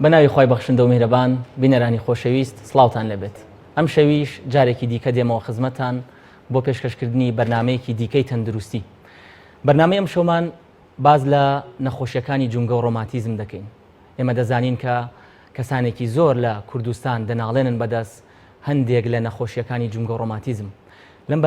بە ناوی خوای بەخشندە و میهرەبان بینەرانی خۆشەویست سڵاوتان لێبێت ئەم شەویش جارێکی دیکە دێمەوە خزمەتتان بۆ پێشکەشکردنی بەرنامەیەکی دیکەی تەندروستی بەرنامەی ئەم شەومان باس لە نەخۆشیەکانی جومگە و ڕۆماتیزم دەکەین ئێمە دەزانین کە کەسانێکی زۆر لە کوردستان دەناڵێنن بەدەست هەندێک لە نەخۆشیەکانی جومگە و ڕۆماتیزم. لەم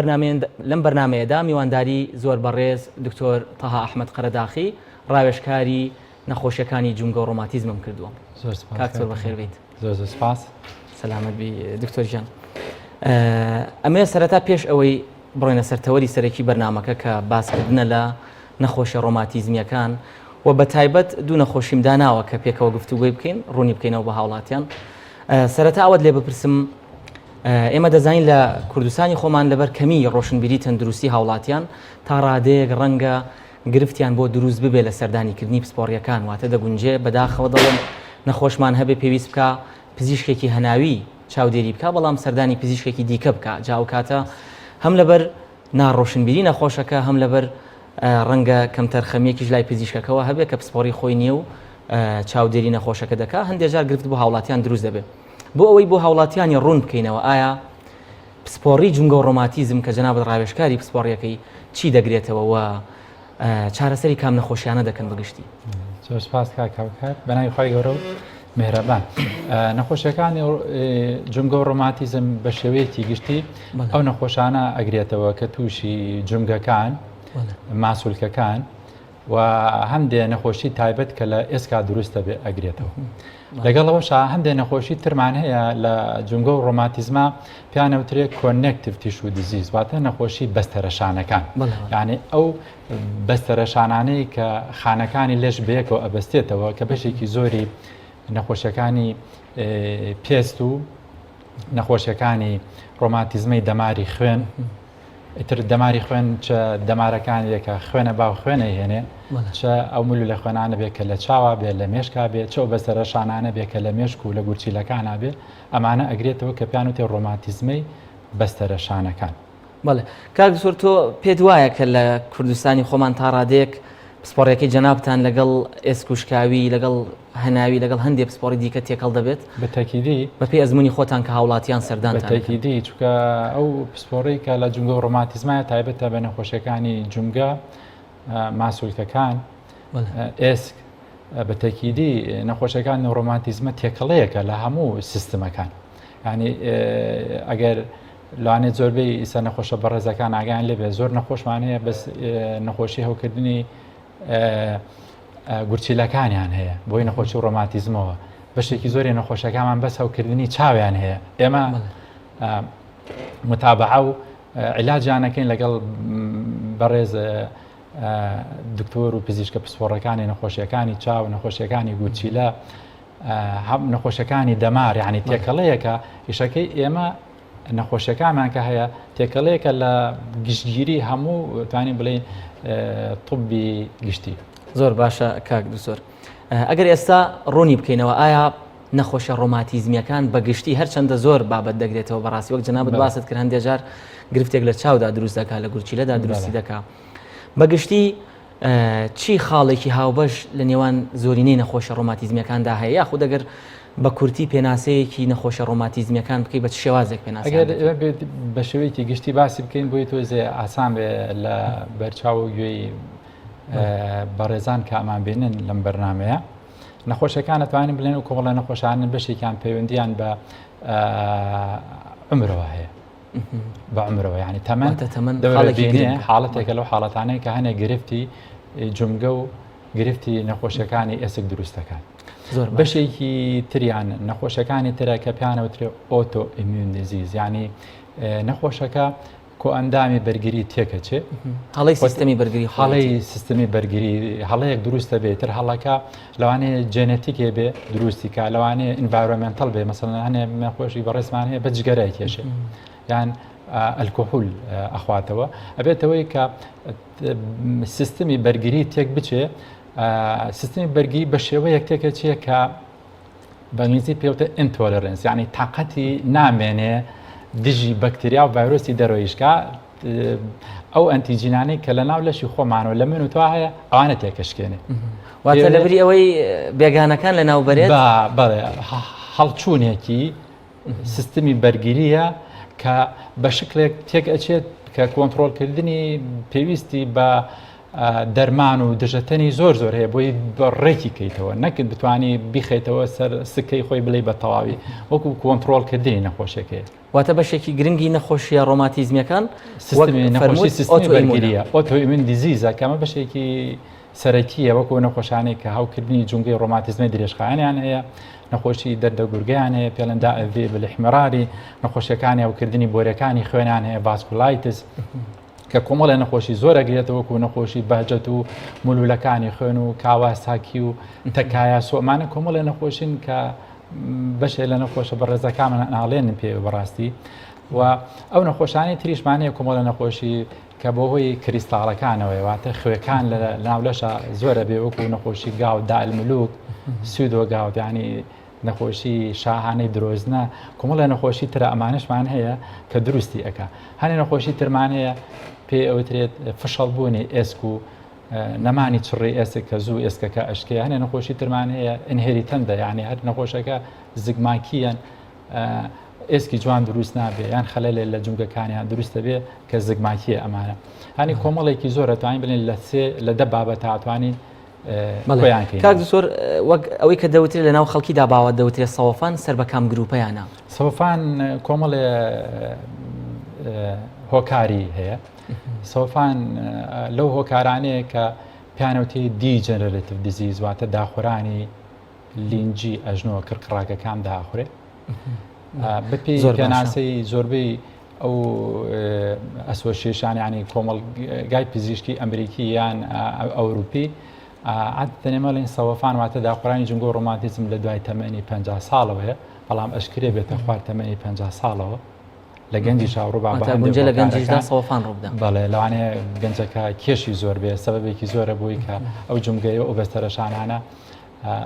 لەم بەرنامەیەدا میوانداری زۆر بەڕێز دکتۆر تەها ئەحمەد قەرەداخی ڕاوێژکاری نەخۆشیەکانی جومگە و ڕۆماتیزمم کردووە. زۆر سپاس کاک زۆر بەخێر بیت. زۆر زۆر سپاس. سەلامەت بی دکتۆر گیان. ئەمەوێ سەرەتا پێش ئەوەی بڕۆینە سەر تەوەری سەرەکی بەرنامەکە کە باسکردنە لە نەخۆشیە ڕۆماتیزمیەکان و بە تایبەت دوو نەخۆشیم داناوە کە پێکەوە گفتوگۆی بکەین ڕوونی بکەینەوە بە هاوڵاتیان سەرەتا ئەوەت لێ بپرسم ئێمە دەزانین لە کوردستانی خۆمان لەبەر کەمی ڕۆشنبیری تەندروستی هاوڵاتیان تا ڕادەیەک ڕەنگە گرفتیان بۆ دروست ببێ لە سەردانیکردنی پسپۆڕیەکان واتە دەگونجێ بەداخەوە دەڵێم نەخۆشمان هەبێ پێویست بکە پزیشکێکی هەناوی چاودێری بکە بەڵام سەردانی پزیشکێکی دیکە بکە جا ئەو کاتە هەم لەبەر ناڕۆشنبیری نەخۆشەکە هەم لەبەر ڕەنگە کەمتەرخەمیەکیش لای پزیشکەکەوە هەبێ کە پسپۆڕی خۆی نییە و چاودێری نەخۆشەکە دەکا هەندێک جار گرفت بۆ هاوڵاتیان دروست دەبێت بۆ ئەوەی بۆ هاوڵاتیانی ڕوون بکەینەوە ئایا پسپۆڕی جومگە و ڕۆماتیزم کە جەنابت ڕاوێژکاری پسپۆڕیەکەی چی دەگرێتەوە و چارەسەری کام نەخۆشیانە دەکەن بەگشتی؟ زۆر سپاس کاک هاوکار بەناوی خوای گەورە و مهرەبان نەخۆشیەکانی جومگە و ڕۆماتیزم بە شێوەیەکی گشتی ئەو نەخۆشانە ئەگرێتەوە کە تووشی جومگەکان ماسولکەکان و هەندێ نەخۆشی تایبەت کە لە ئێسکا دروستە بێ ئەگرێتەوە لەگەڵەوەشا هەندێک نەخۆشی ترمان هەیە لە جومگە و ڕۆماتیزما پیانەوترێ connective tissue disease واتە نەخۆشی بەستەرەشانەکان یعنی ئەو بەستەرەشانانەی کە خانەکانی لەش بەیەکەوە ئەبەستێتەوە کە بەشێکی زۆری نەخۆشیەکانی پێست و نەخۆشیەکانی ڕۆماتیزمەی دەماری خوێن ئیتر دەماری خوێن چ دەمارەکان یەکە خوێنە باو خوێنە هێنێ چ ئەو ملولە خوێنانە بێ کە لە چاوا بێ لە مێشکا بێ چ ئەو بەسەرە شانانە بێ کە لە مێشک و لە گورچیلەکانا بێ ئەمانە ئەگرێتەوە کە پیان وتێ ڕۆماتیزمەی بەستەرە شانەکان. بەڵێ کاک دکتۆر تۆ پێت وایە کە لە کوردستانی خۆمان تا ڕادەیەک پسپۆڕیەکەی جەنابتان لەگەڵ ئێسک و شکاوی لەگەڵ هەناوی لەگەڵ هەندێ پسپۆڕی دیکە تێکەڵ دەبێت؟ بە تەکیدی. بە پێی ئەزموونی خۆتان کە هاوڵاتیان سەردانتان دەکەن. بە تەکیدی چونکە ئەو پسپۆڕەی کە لە جومگە و ڕۆماتیزمایە تایبەتە بە نەخۆشیەکانی جومگە، ماسولکەکان، ئێسک، بە تەکیدی نەخۆشیەکانی ڕۆماتیزمە تێکەڵەیەکە لە هەموو سیستمەکان. یعنی ئەگەر لەوانەیە زۆربەی ئیسا نەخۆشە بەڕێزەکان ئاگایان لێبێ زۆر نەخۆشمان هەیە بەس نەخۆشی هەوکردنی گورچیلەکانیان هەیە بۆی نەخۆشی ڕۆماتیزمەوە بەشێکی زۆری نەخۆشەکانمان بەس هەوکردنی چاویان هەیە ئێمە متابعە و عیلاجیانەکەین لەگەڵ بەڕێز دکتۆر و پزیشکە پسپۆڕەکانی نەخۆشیەکانی چاو نەخۆشیەکانی گورچیلە نەخۆشەکانی دەمار یعنی تێکەڵەیەکە ئیشەکەی ئێمە نەخۆشیەکانمان کە هەیە تێکەڵەیەکە لە گشتگیری هەموو توانین بڵێین طبی گشتی. زۆر باشە کاک دکتۆر ئەگەر ئێستا ڕوونی بکەینەوە ئایا نەخۆشیە ڕۆماتیزمیەکان بە گشتی هەرچەندە زۆر بابەت دەگرێتەوە بەڕاستی وەک جەنابت باست کرد هەندێک جار گرفتێک لە چاودا دروست دەکات لە گورچیلەدا دروستی دەکات بە گشتی چی خاڵێکی هاوبەش لە نێوان زۆرینەی نەخۆشە ڕۆماتیزمیەکاندا هەیە یاخود ئەگەر بە کورتی پێناسەیەکی نەخۆشە ڕۆماتیزمیەکان بکەی بە چ شێوازێک پێناسە ئەگەر بە شێوەیەکی گشتی باسی بکەین بۆی تۆزێ ئاسان بێ لە بەرچاو و گوێی بەڕێزان کە ئەمان بینن لەم بەرنمەیە نەخۆشەکان ئەتوانین بڵێن و کۆمەڵە نەخۆشانن بەشێکیان پەیوەندیان بە عمرەوە هەیە بە عمرەوە یعنی تەمەن تەمەن حاڵەتێکە لەو حاڵەتانەی کە هەنێک گرفتی جومگە و گرفتی نەخۆشیەکانی ئێسک دروست دەکات زۆر بەشێکی تریان نەخۆشەکانی ترە کە پیانەوترێ autoimmune disease یعنی نەخۆشەکە کۆئەندامی بەرگری تێکەچێ هەڵی سیستەمی بەرگری هەڵی سیستمی بەرگری هەڵەیەک دروستە بێ تر هەڵەکە لەوانەیە genetic ێ بێ دروستی کا لەوانەیە environmental بێ مەسەلەن هەنێ نەخۆشی بەڕێزمان هەیە بە جگەرە کێشێ یان ئەلکۆحول ئەخواتەوە ئەبێتەوەی کە سیستمی بەرگری تێک بچێ سیستمی بەرگری بە شێوەیەک تێکەچێ کە بە ئینگلیزی پێوتە intolerance یعنی تاقەتی نامێنێ دژی بەکتریا و ڤایرۆسی دەرەوەیشکا. ئەو ئەنتیجینانەی کە لە ناو لەشی خۆمانەوە لە من و تۆ هەیە ئەوانە تێکەشکێنێ. واتە لەبری ئەوەی بێگانەکان لە ناو بەرێت؟ بەڵێ هەڵچوونێکی سیستمی بەرگرییە کە بە شکلێک تێک ئەچێت کە کۆنتترۆلکردنی پێویستی بە دەرمان و دژەتەنی زۆر زۆر هەیە بۆی ڕێکی کەیتەوە نەکرد بتانی بیخیتەوە سەر سکەی خۆی بڵێ بە تەواوی وەکو کۆنتترۆلکردنی نەخۆشیەکەی واتە بەشێکی گرنگی نەخۆشیە ڕۆماتیزمیەکان سیستمی نەخۆشی سیستمی بەرگریە autoimmune disease ە کە ئەمە بەشێکی سەرەکیە وەکو نەخۆشانێک کە هەوکردنی جومگەی ڕۆماتیزمی درێژخایەنیان هەیە نەخۆشی دەردەگورگیان هەیە پێڵێن داء الذئب الاحمراري نەخۆشیەکانی هەوکردنی بۆرەکانی خوێنان هەیە vasculitis کە کۆمەڵی نەخۆشی زۆر ئەگرێتەوە وەکو نەخۆشی بەهجەت و مولولەکانی خوێن و کاواساکی و تەکایا سۆمانە کۆمەڵی نەخۆشین کە بەشێ لە نەخۆشە بەڕێزەکانمان ئەناڵێنن پێ بەڕاستی و ئەو نەخۆشانی تریشمان هەیە کۆمەڵە نەخۆشی کە بۆ هۆی کریستاڵەکانەوەی واتە خوێکان لە ناو لەشە زۆرە بێ وەکو نەخۆشی gout داء الملوك pseudo gout ینی نەخۆشی شاهانەی درۆزنە کۆمەڵە نەخۆشی ترە ئەمانشمان هەیە کە دروستی ئەک هەنێ نەخۆشی ترمان هەیە پێ ئەوترێت فشەڵ بوونی ئێسک و نەمانی چڕی ئێسک کە زوو ئێسکەکە ئەشکێ هەنێ نەخۆشی ترمان هەیە inherited ە یعنی هەر نەخۆشەکە زگماکییان ئێسکی جوان دروست نابێ یان خەلەلێ لە جومگەکانیان دروست دەبێ کە زگماکیە ئەمانە هەنی کۆمەڵێکی زۆرە توانین بڵێن لە سێ لە دە بابەت هاتوانین کاک دکتۆر وەک ئەوەی کە دەوترێت لە ناو خەڵکیدا باوە دەوترێت سەوەفان سەر بە کام گروپەیانە؟ سەوەفان کۆمەڵێ هۆکاری هەیە سەوەفان لەو هۆکارانەیە کە پیانەوتی degenerative disease واتە داخورانی لینجی ئەژنۆ کڕکڕاگەکان داخورێ بەپێی پێناسەی زۆربەی ئەو association ینی کۆمەڵگای پزیشکی ئەمریکی یان ئەوروپی عادەتەن ئێمە ئەڵێین سەوەفان واتە داخورانی جومگە و ڕۆماتیزم لە دوای تەمەنی 50 ساڵەوەیە بەڵام ئەشکرێ بێتە خوار تەمەنی 50 ساڵەوە لە گەنجی شاوڕوو با گونجە لە گەنجیشدا سەوەفان ڕووبدا بەڵێ لەوانەیە گەنجەکە کێشی زۆر بێ سەبەبێکی زۆرە بووی کە ئەو جومگەیە ئەو بەستەرە شانانە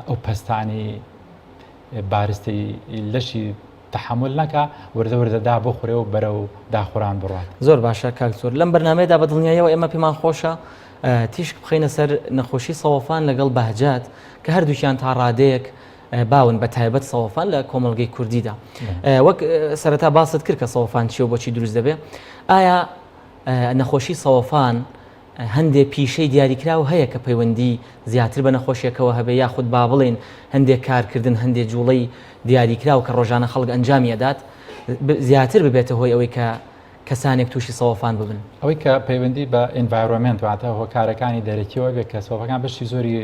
ئەو پەستانی بارستەی لەشی تەحەمول نەکا وردە وردە دا بخورێ و بەرەو داخوران بڕوات. زۆر باشە کاک زۆر لەم بەرنامەیەدا بە دڵنیاییەوە ئێمە پێمان خۆشە تیشک بخەینە سەر نەخۆشی سەوەفان لەگەڵ بەهجەت کە هەردووکیان تا ڕادەیەک باون بە تایبەت سەوەفان لە کۆمەڵگەی کوردیدا وەک سەرەتا باست کرد کە سەوەفان چیە و بۆچی دروست دەبێ ئایا نەخۆشی سەوەفان هەندێ پیشەی دیاریکراو هەیە کە پەیوەندی زیاتر بە نەخۆشیەکەوە هەبێ یاخود با بڵێین هەندێ کارکردن هەندێ جوڵەی دیاریکراو کە ڕۆژانە خەڵک ئەنجامی ئەدات زیاتر ببێتە هۆی ئەوەی کە کەسانێک تووشی سەوەفان ببن؟ ئەوەی کە پەیوەندی بە environment واتە هۆکارەکانی دەرەکیەوە بێت کە سەوەفەکان بەشی زۆری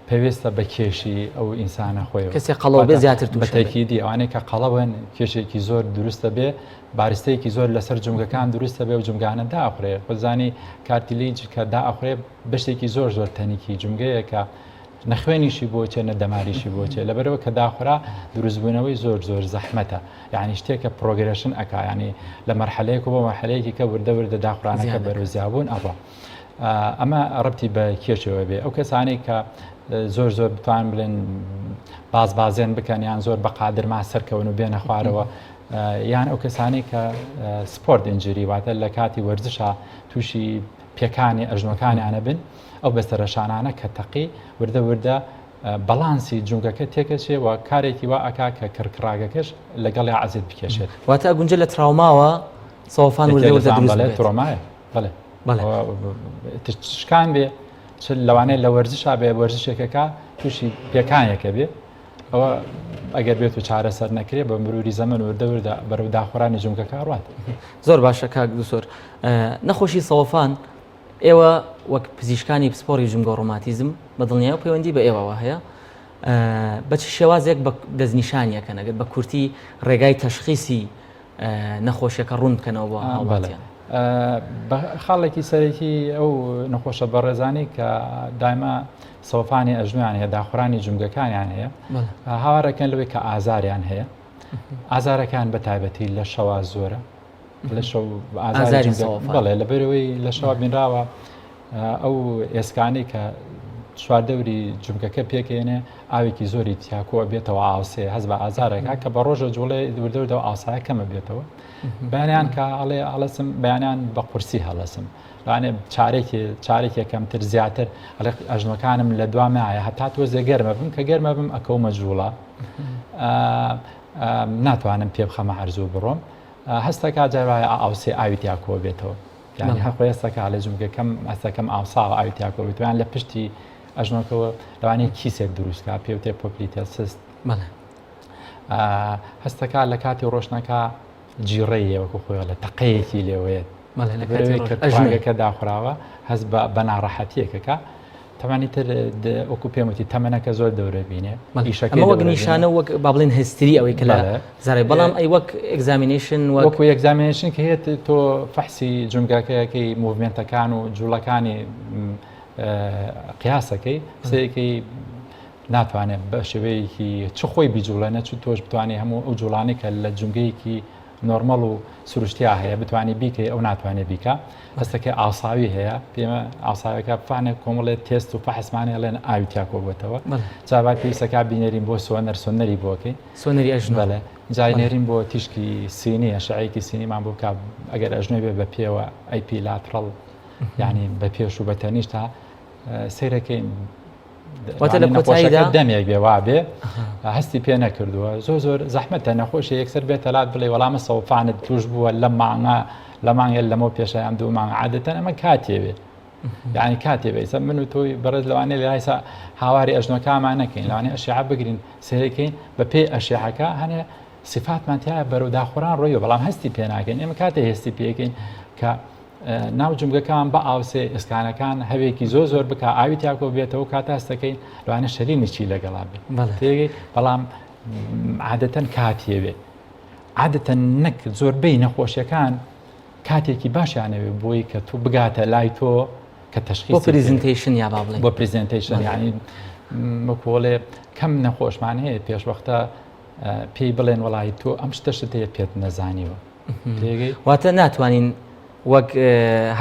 پێویستە بە کێشی ئەو ئینسانە خۆی کەسێ قەڵەو بێ زیاتر تووش ئەبێت. بەتەکیدی ئەوانەی کە قەڵەون کێشێکی زۆر دروست دەبێ بارستەیەکی زۆر لەسەر جومگەکان دروست دەبێ و جومگانە دائەخورێ خۆزانی cartilage کە دائەخورێ بەشێکی زۆر زۆر تەنیکی جومگەیە کە نەخوێنیشی بۆچێ نە دەماریشی بۆچێ لەبەرەوە کە داخورا دروستبوونەوەی زۆر زۆر زەحمەتە یعنی شتێکە progression ئەکا ینی لە مەرحەلەیەک بۆ مەرحەلەیەکی کە وردە وردە داخورانەکە بەرەو زیابوون ئەڕۆ. ئەمە ڕەبتی بە کێشەوە بێ ئەو کەسانەی کە زۆر زۆر بتوان بڵێن باز بازێن بکەن یان زۆر بە قادرما سەرکەون و بێنە خوارەوە یان ئەو کەسانەی کە sport injury واتە لە کاتی وەرزشا تووشی پێکانی ئەژنۆکانیانە بن ئەو بەستەرەشانانە کە تەقی وردە وردە بەڵانسی جومگەکە تێکەچێ و کارێکی وا ئەکا کە کڕکڕاگەکەش لەگەڵیا عەزێت بکێشێت. واتە ئەگونجێ لە تراوماوە سەوەفان وردە وردە دروست ببێت. ترۆمایە بەڵێ بەڵێ شکان بێ چ لەوانەیە لە وەرزشا بێ وەرزشێکەکە تووشی پێکانێکە بێ ئەوە ئەگەر بێت و چارەسەر نەکرێ بە مروری زەمن وردە وردە بەرەو داخورانی جومگەکە ڕات. زۆر باشە کاک دکتۆر نەخۆشی سەوەفان ئێوە وەک پزیشکانی پسپۆڕی جومگە و ڕۆماتیزم بە دڵنیایەوە پەیوەندی بە ئێوەوە هەیە بە چ شێوازێک بە دەستنیشانی ئەکەن ئەگەر بە کورتی ڕێگای تەشخیسی نەخۆشیەکە ڕوون بکەنەوە بۆ هاوڵاتیان؟ بە خاڵێکی سەرەکی ئەو نەخۆشە بەڕێزانی کە دایمە سەوفانی ئەژنویان هەیە داخورانی جومگەکانیان هەیە هاوارەکەن لەوەی کە ئازاریان هەیە ئازارەکان بە تایبەتی لە شەوا زۆرە لە شەو ئازاری بەڵێ لەبەرەوەی لە شەوا بینراوە ئەو ئێسکانەی کە. چواردەوری جومگەکە پێکێنێ ئاوێکی زۆری تیاکۆ بێتەوە ئاوسێ هەست بە ئازارێکا کە بە ڕۆژە جوڵێ وردەوردەوە ئاوسایە کەمە بێتەوە بەیانیان کە ئەڵێ ئەڵەسم بەیانیان بە قورسی هەڵەسم لەوانێ چارێکی چارێکێ کەمتر زیاتر ئەڵێ ئەژنۆکانم لە دوا مایە هەتا تۆزێ گەرمە بم کە گەرمە بم ئەکەومە جوڵە ناتوانم پێ بخەمە عەرز و بڕۆم هەستەکە جار وایە ئاوسێ ئاوی تیا کۆ بێتەوە یعنی هەر خۆی هەستەکە لە جومگەکەم هەستەکەم ئاوساوە ئاوی تیا کۆ بێتەوە یان لە پشتی ئەژنۆکەوە لەوانەیە کیسێک دروستکا پێوتێ popliteal cyst هەستەکە لە کاتی ڕۆشنەکە جیڕەیە وەکو خۆی لە تەقەیەکی لێوەیە ئەژنەکە داخراوە هەست بە ناڕەحەتیەکەکە تەمانی تر وەکو پێم وتی تەمەنەکە زۆر دەورە بینێ ئیشەکە وەک نیشانە وەک با بڵێن history ئەوەی کە لە زارای بەڵام ئەی وەک examination وەکو examination کە هەیە تۆ فەحسی جومگاکەیەکەی movement ەکان و جوڵەکانی قیاسەکەی قسەیەکەی ناتوانێت بە شێوەیەکی چ خۆی بیجوڵێنە چ تۆش بتوانێت هەموو ئەو جوڵانی کە لە جومگەیەکی نۆرمەڵ و سروشتیا هەیە بتوانانی بیکەی ئەو ناتوانێت بیکە هەستەکەی ئاساوی هەیە پێمە ئاساوەکە فانێک کۆمەڵێت تێست و فەحسمانێ ڵێن ئاوی تیا کۆبێتەوە جاوا پێویستەکە بینەرین بۆ سۆنەر سۆنەری بۆکەی سۆنەری ئەژنۆ بەڵێ جای نێرین بۆ تیشکی سینی ئەشعەیەکی سینیمان بۆ بکە ئەگەر ئەژنۆی بێ بە پێوە AP lateral یعنی بە پێش و بە تەنیشتا سەیرەکەین واتە لە کۆتاییدا دەمێک بێ وابێ هەستی پێ نەکردووە زۆر زۆر زەحمەتە نەخۆشی یەکسەر بێتە لات بڵێ وەڵامە سەوفانت توش بووە لە مانگە لە مانگە لەمە پێشیان دوو مانگ عادەتەن ئەمە کاتێ بێ یعنی کاتێ بێ ئیسا من و تۆی بەڕێز لەوانەیە لە ئایسا هاواری ئەژنۆکامان نەکەین لەوانەیە ئەشعە بگرین سەیرەکەین بە پێی ئەشعەکە هەنێ سیفاتمان تایە بەرەو داخۆران ڕۆیەوە بەڵام هەستی پێ ناکەین ئێمە کاتێ هەستی پێکەین کە ناو جومگەکان بە ئاوسێ ئێسکانەکان هەوێکی زۆر زۆر بک ئاوی تیاکۆ بێتەوە کاتە هەستەکەین لەوانە شەرینی چی لەگەڵا بێت تێگەی بەڵام عادەتەن کاتیە بێت عادەتەن نەک زۆربەی نەخۆشیەکان کاتێکی باشیانەوێ بۆی کە تۆ بگاتە لای تۆ کە تەشخیص بۆ presentation یا با بڵێین بۆ presentation یعنی وەکۆڵێ کەم نەخۆشمان هەیە پێشوەختە پێی بڵێن وەڵی تۆ ئەم شتە شت هەیە پێت نەزانیوە واتە ناتوانین وەک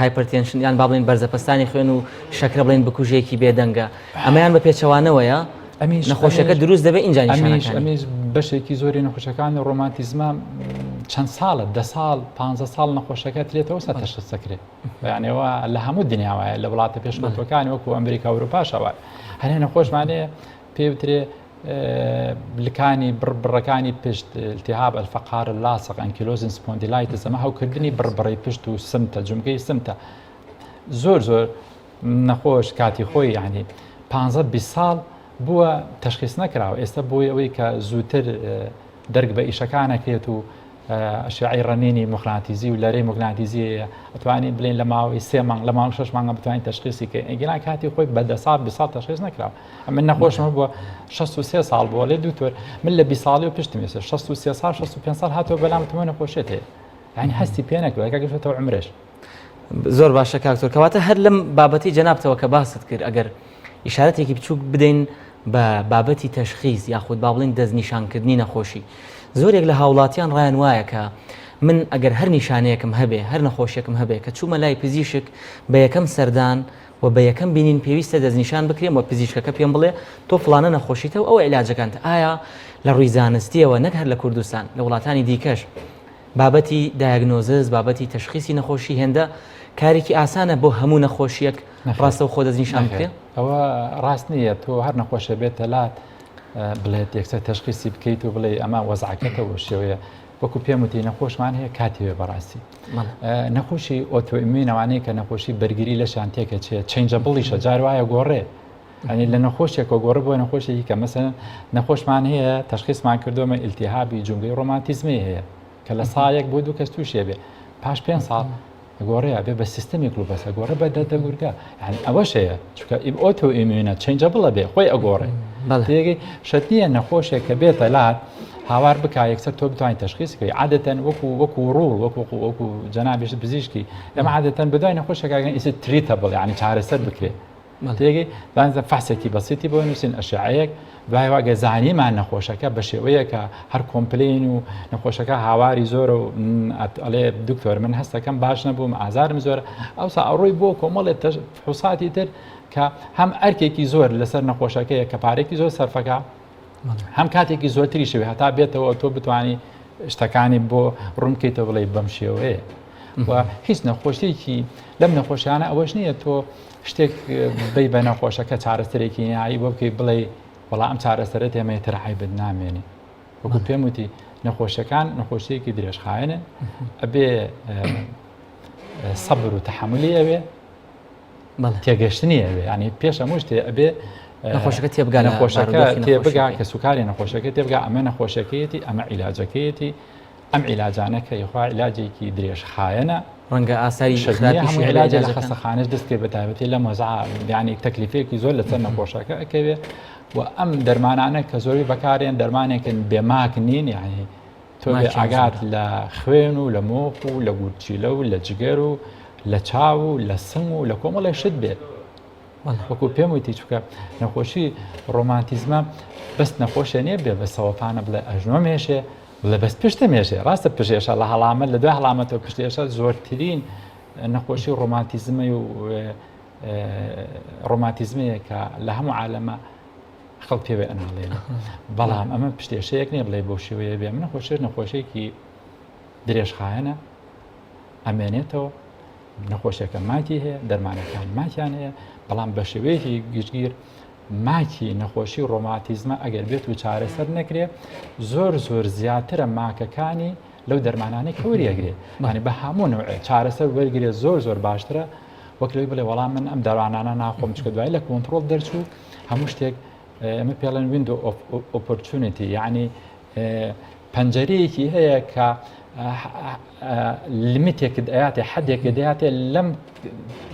hypertension یان با بڵێن بەرزەپەستانی خوێن و شەکرە بڵێن بکوژێکی بێدەنگە ئەمەیان بە پێچەوانەوەیە نەخۆشەکە دروست دەبێت ئینجا ئەمیش بەشێکی زۆری نەخۆشەکانی ڕۆماتیزمە چەند ساڵە دە ساڵ پ ساڵ نەخۆشەکە ترێتەوە سە تەشخیص دەکرێت یانەوە لە هەموو دنیاوایە لە وڵاتە پێشکەوتوەکانی وەکو ئەمریکا ئەوروپاشەوە هەرێ نەخۆشمانەیە پێ بترێ لکانی بڕبڕەکانی پشت التهاب الفقار اللاصق ankylosing spondylitis ئەمە هەوکردنی بڕبڕەی پشت و سمتە جومگەی سمتە زۆر زۆر نەخۆش کاتی خۆی یعنی 15 20 ساڵ بووە تشخیص نەکراوە ئێستا بۆی ئەوەی کە زووتر دەرک بە ئیشەکانەکرێت و ئەشعەی ڕەنینی موغناتیزی و لەرەی موگناتیزی هەیە ئەتوانین بلێن لە ماوەی سێ مانگ لە ماوەی شەش مانگە بتوانین تەشخیسی کەین ئەگینا کاتی خۆی بە دە ساڵ 20 ساڵ تەشخیص نەکراوە من نەخۆشم بووە 63 ساڵ بووە لێ دکتۆر من لە 20 ساڵی و پشتم ئێستا 63 ساڵ 65 ساڵ هاتەوە بەلام تمە نەخۆشێت هەیە یعنی هەستی پێ نەکردووە کاکە شتەوە عمرش زۆر باشە کاکتۆر کەواتە هەر لەم بابەتی جەنابتەوە کە باست کرد ئەگەر ئیشارەتێکی بچووک بدەین بە بابەتی تەشخیس یاخود با بڵێین دەستنیشانکردنی نەخۆشی. زۆرێک لە هاوڵاتیان ڕایان وایە کە من ئەگەر هەر نیشانەیەکم هەبێ، هەر نەخۆشیەکم هەبێ کە چوومە لای پزیشک بە یەکەم سەردان و بە یەکەم بینین پێویستە دەستنیشان بکرێم و پزیشکەکە پێم بڵێ تۆ فڵانە نەخۆشیتە و ئەوە عیلاجەکانتە. ئایا لە ڕووی زانستیەوە نەک هەر لە کوردستان لە وڵاتانی دیکەش بابەتی diagnosis، بابەتی تەشخیسی نەخۆشی هێندە کارێکی ئاسانە بۆ هەموو نەخۆشیەک ڕاستەوخۆ دەستنیشان بکرێ؟ ئەوە ڕاست نییە تۆ هەر نەخۆشە بێتە لات بڵێت یەکسەر تەشخیسی بکەیت و بڵێ ئەمە وەزعەکەتە و شێوەیە وەکو پێم وتی نەخۆشمان هەیە کاتی وێ بەڕاستی نەخۆشی autoimmune ئەوانەیە کە نەخۆشی بەرگری لەشان تێکەچێت changeable یشە جار وایە گۆڕێ ئەنی لە نەخۆشێکەوە گۆڕە بۆ نەخۆشێکی کە مەسەن نەخۆشمان هەیە تەشخیصمان کردومە ئیلتیهابی جومگەی ڕۆماتیزمی هەیە کە لە ساڵێک بۆ دوو کەس تووشێ بێ پاش پێ ساڵ گۆڕێ بێ بە systemic lupus ە گۆڕە بە دەردە گورگە یعنی ئەوەش هەیە چونکە autoimmune ە changeable ە بێ خۆی ئەگۆڕێ تێگەی شەت نییە نەخۆشێک کە بێتە لات هاوار بک یەکسەر تۆ بتوانین تشخیص بکەی عادەتەن وەکو وەکو rule وەکو وەکو جەنابیش پزیشکی ئەمە عادەتەن بەدوای نەخۆشەکەگەن ئیسە treatable یعنی چارەسەر بکرێت. تێگەی بانزە فەحسێکی بەسیتی بۆ نووسین ئەشعەیەک دوای وا گە زانیمان نەخۆشەکە بە شێوەیەکە هەر complain و نەخۆشەکە هاواری زۆرە و ئەڵێ دکتۆر من هەستەکەم باش نەبووم ئازارم زۆر ئەوسا ئەڕۆی بۆ کۆمەڵێ فحوساتی تر کە هەم ئەرکێکی زۆر لەسەر نەخۆشەکەیە کە پارێکی زۆر سەرفەکە هەم کاتێکی زۆرتری شوێ هەتا بێتەوە تۆ بتانی شتەکانی بۆ ڕوون بکەیتەوە بڵێ بەم شێوەیە و هیچ نەخۆشیێکی لەم نەخۆشیانە ئەوەش نییە تۆ شتێک بی بە نەخۆشەکە چارەسەرێکی نهایی بۆ بکەی بڵێ وەڵا ئەم چارەسەرە تێمە تر عیبت نامێنێ وەکو پێم وتی نەخۆشیەکان نەخۆشیەکی درێژخایەنن ئەبێ سەبر و تەحملی ئەوێ تێگەشتنی ئەوێ ینی پێش هەموو شتێ ئەبێ نەخۆشەکە تێبگا نەخۆشەکە تێبگا کە سوکاری نەخۆشەکە تێبگا ئەمە نەخۆشەکەیەتی ئەمە عیلاجەکەیەتی ئەم عیلاجانە کە یخوا عیلاجێکی درێژخایەنە. ڕەنگە ئاساری خراپیشی هەموو عیلاجێ لە خەستەخانەش دەست کرد بە تایبەتی لەم وەزعە یانی تەکلیفێکی زۆر لەسەر نەخۆشەکە ئەکەوێ و ئەم دەرمانانە کە زۆری بەکارێن دەرمانێکن بێماک نین یعنی تۆ بێ ئاگات لە خوێن و لە مۆخ و لە گورچیلە و لە جگەر و لە چاو و لە سنگ و لە کۆمەڵێ شت بێت وەکو پێم وتی چونکە نەخۆشی ڕۆماتیزمە بەس نەخۆشێ نییە بێ بە سەوەفانە بڵێ ئەژنۆم هێشێ بڵێ بەس پشتم هێشێ ڕاستە پشێشە لە هەڵامەت لە دوای هەڵامەتەوە پشتێشە زۆرترین نەخۆشی ڕۆماتیزمە و ڕۆماتیزمەیە کە لە هەموو عالەمە خەڵک پێوێ ئەناڵێنێ بەڵام ئەمە پشتێشەیەک نییە بڵێ بۆ شێوەیە بێ من نەخۆشیش نەخۆشیێکی درێژخایەنە ئەمێنێتەوە نەخۆشیەکە ماکی هەیە، دەرمانەکان ماکیان هەیە، بەڵام بە شێوەیەکی گشتگیر ماکی نەخۆشی ڕۆماتیزمە ئەگەر بێت و چارەسەر نەکرێ زۆر زۆر زیاترە ماکەکانی لەو دەرمانانەی کە وەریەگرێ یانی بە هەموو نەوعێ چارەسەر وەرگێ زۆر زۆر باشترە وەک لەوەی بڵێ وەڵام من ئەم دەرمانانە ناخۆم چکە دوای لە کۆنتترۆل دەرچوو هەموو شتێک ئەمە پێڵێن window of opportunity یعنی پەنجەرەیەکی هەیە کە limit ێکت ئەیاتێ حدێکت دەیاتێ لەم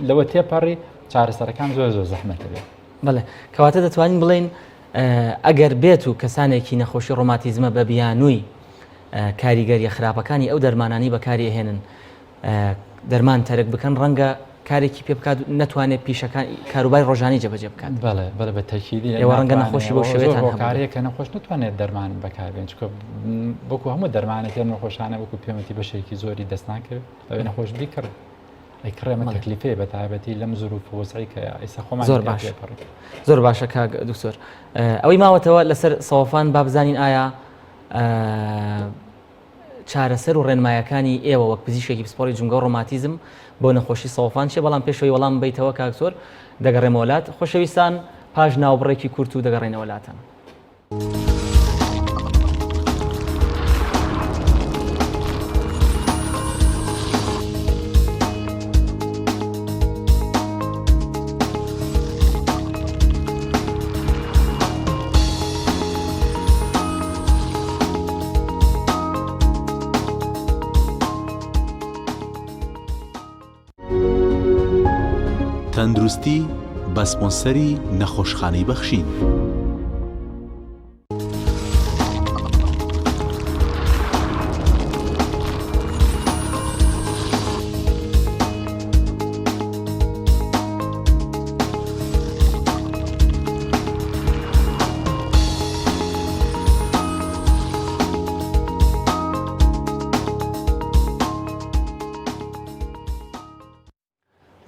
لەوە تێپەڕی چارەسەرەکان زۆر زۆر زەحمەتە بێت. بەڵێ کەواتە دەتوانین بڵێین ئەگەر بێت و کەسانێکی نەخۆشی ڕۆماتیزمە بە بیانووی کاریگەریە خراپەکانی ئەو دەرمانانی بەکاری ئەهێنن دەرمان تەرک بکەن ڕەنگە کارێکی پێ بکات نەتوانێت پیشەکان کاروباری ڕۆژانی جێبەجێ بکات. بەڵێ بەڵێ بە تەکیدی ئێوە ڕەنگە نەخۆشی بەو شێوەیەتان هەبوو. هۆکارەیە کە نەخۆش نتوانێت دەرمان بەکاربێن چونکە وەکو هەموو دەرمانێک ئەم نەخۆشانە وەکو پێمەتی بەشێکی زۆری دەست ناکەوێت ئەوێ نەخۆش بیکڕێ ئەیکڕێ ئەمە تەکلیفەیە بە تایبەتی لەم زروف و وەزعی کە ئێستا خۆمان زۆر باش زۆر باشە کاک دکتۆر ئەوەی ماوەتەوە لەسەر سەوەفان با بزانین ئایا چارەسەر و ڕێنمایەکانی ئێوە وەک پزیشکێکی پسپۆڕی جومگە و ڕۆماتیزم بۆ نەخۆشی سەوەفان چیە؟ بەڵام پێش ئەوەی وەڵام بەیتەوە کاک زۆر دەگەڕێمەوە لات. خۆشەویستان پاش ناوبڕێکی کورت و دەگەڕێینەوە لاتان. تەندروستی بە سپۆنسەری نەخۆشخانەی بەخشین.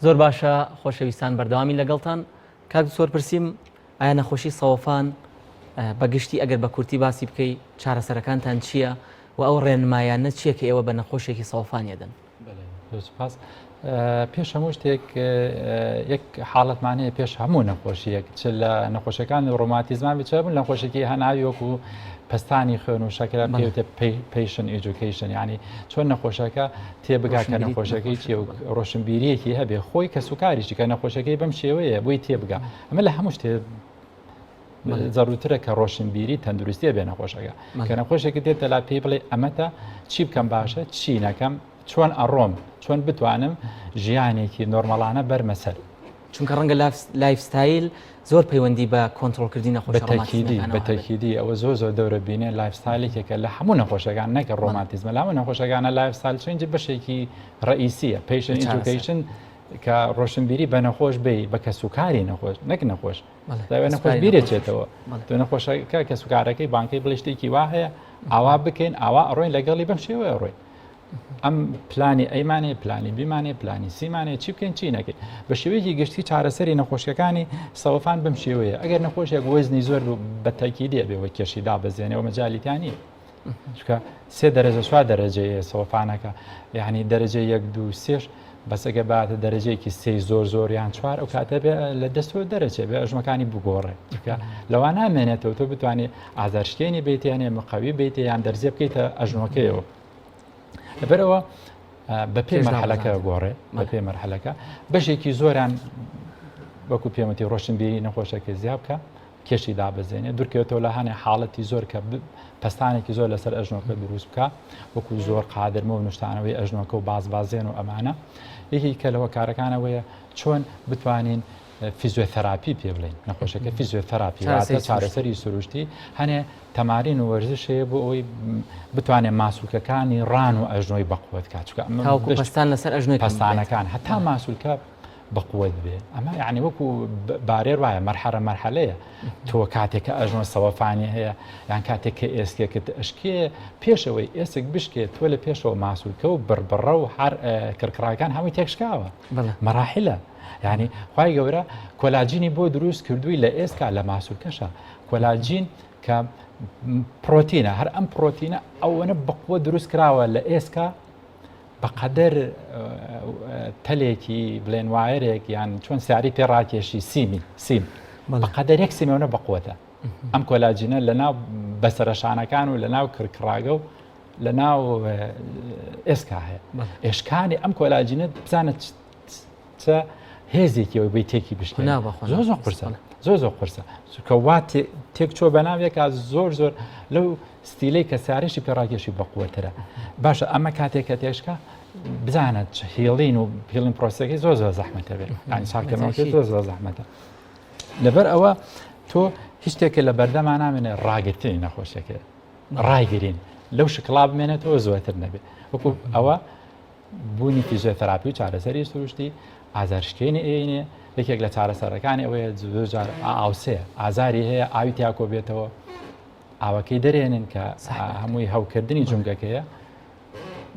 زۆر باشە خۆشەویستان بەردەوامی لەگەڵتان کاک دکتۆر پرسیم ئایا نەخۆشی سەوەفان بە گشتی ئەگەر بە کورتی باسی بکەی چارەسەرەکانتان چییە و ئەو ڕێنمایانە چییە کە ئێوە بە نەخۆشێکی سەوەفان یەدەن؟ سپاس پێش هەموو شتێک یەک حاڵەتمان هەیە پێش هەموو نەخۆشیەک چ لە نەخۆشەکانی ڕۆماتیزمان بچ بوون نەخۆشێکی هەناوی وەکو پەستانی خوێن و شەکرە پێوتە patient education ینی چۆن نەخۆشەکە تێبگا کە نەخۆشەکەی چیە و ڕۆشنبیریەکی هەبێ خۆی کە سوکاریشی کە نەخۆشەکەی بەم شێوەیە بۆی تێبگا ئەمە لە هەموو شتێ زەڕوترە کە ڕۆشنبیری تەندروستیە بێ نەخۆشەکە کە نەخۆشێکی دێتە لا پێی بڵێ ئەمەتە چی بکەم باشە چی نەکەم چۆن ئەڕۆم چۆن بتوانم ژیانێکی نۆرمەڵانە بەرمە سەر. چونکە ڕەنگە lifestyle زۆر پەیوەندی بە کۆنترۆڵکردنی نەخۆشە ڕۆماتیزمەکانەوە بە تەکیدی ئەوە زۆر زۆر دەورە بینێ lifestyle ێکێکە لە هەموو نەخۆشەکان نەکە ڕۆماتیزمە لە هەموو نەخۆشەکانە lifestyle change بەشێکی ڕئیسیە patient education. کە ڕۆشنبیری بە نەخۆش بی بە کەسوکاری نەخۆش نەک نەخۆش نەخۆش بیرێچێتەوە تۆ نەخۆشەکە کەسوکارەکەی بانکەی بڵێ شتێکی وا هەیە ئاوا بکەین ئاوا ئەڕۆین لەگەڵی بەم شێوەیە ڕۆین ئەم پلانی ئەیمانێ پلانی بیمانێ پلانی سیمانێ چی بکەین چی نەکەین بە شێوەیەکی گشتی چارەسەری نەخۆشیەکانی سەوەفان بەم شێوەیە ئەگەر نەخۆشێک وەزنی زۆر بوو بە تەکیدی ئەبێ وە کێشی دابەزێنێ و مەجالیتانی چکە سێ دەرەجە چوار دەرەجەیە سەوەفانەکە یعنی دەرەجە یەک دوو سێش بەسەگە باتە دەرەجەیەکی سێ زۆر زۆر یان چوار ئەو کاتە بێ لە دەستەوە دەرەچێ بێ ئەژمەکانی بگۆڕێ چکە لەوان نامێنێتەوە تۆ بتوانێت ئازارشکێنی بیتێنێ مقەوی بیتێ یان دەرزیە بکەیتە ئەژنۆکەیەوە لەبەرەوە بە پێ مەرحەلەکە گۆڕێ بە پێ مەرحەلەکە بەشێکی زۆران وەکو پێمەتی ڕۆشنبیری نەخۆشەکە زیاب بکە کێشی دابەزێنێ دوورکەوێتەوە لە هەنێ حاڵەتی زۆر کە پەستانێکی زۆر لەسەر ئەژنۆکە دروست بکە وەکو زۆر قادرمە و نوشتانەوەی ئەژنۆکە و بازبازێن و ئەمانە یەکی کە لەوە کارەکانەوەیە چۆن بتوانین فیزیۆثەراپی پێ بڵێن نەخۆشەکە فیزیۆثەراپی چارەسەری سروشتی هەنێ تەمارین و وەرزش هەیە بۆ ئەوەی بتوانێت ماسولکەکانی ڕان و ئەژنۆی بەقوت کات چکە پستان لەسەر ئەژنۆی پستانەکان هەتا ماسولکە بەقوت بێ ئەمە یعنی وەکو بارێر وایە مەرحەرە مەرحەلەیە تۆ کاتێک کە ئەژنۆ سەوەفانی هەیە یان کاتێک کە ئێسکێکت ئەشکێ پێشەوەی ئێسک بشکێت تۆ لە پێشەوە ماسولکە و بڕبڕە و هەر کڕکڕاکان هەمووی تێکشکاوە مەراحلە یعنی خوای گەورە کۆلاجینی بۆ دروست کردووی لە ئێسکا لە ماسولکەشە کۆلاجین کە پرۆتینە هەر ئەم پرۆتینە ئەوەنە بەقوە دروست کراوە لە ئێسکا بەقەدەر تەلێکی بڵێن وایەرێک یان چۆن سیاری پێ ڕاکێشی سیمی سیم بەقەدەر یەک سیمەوە بەقوەتە ئەم کۆلاجینە لە ناو بەسەرەشانەکان و لە ناو کرکڕاگە و لە ناو ئێسکا هەیە ئێشکانی ئەم کۆلاجینە بزانە چ هێزێکی ئەوەی بی تێکی بشکێنێ زۆر زۆر قورسە زۆر زۆر قورسە چونکە وا تێک چۆ بەناوێکا زۆر زۆر لەو ستیلەی کە سارشی پێڕاکێشی بەقوەترە باشە ئەمە کاتێک کە تێشکا بزانە healing و healing پرۆسەکەی زۆر زۆر زەحمەتە بێت یانی چاکردنەوەکەی زۆر زۆر زەحمەتە لەبەر ئەوە تۆ هیچ شتێکە لە بەردەما نامێنێ ڕاگرتنی نەخۆشیەکە ڕایگرین لەو شکڵا بمێنێتەوە زۆرتر نەبێت وەکو ئەوە بوونی فیزیۆتەراپی و چارەسەری سروشتی ئازارشکێنی ئەینێ یەکێک لە چارەسەرەکانی ئەوەیە زۆر جار ئاوسێ ئازاری هەیە ئاوی تیاکۆ بێتەوە ئاوەکەی دەرێنن کە هەمووی هەوکردنی جومگەکەیە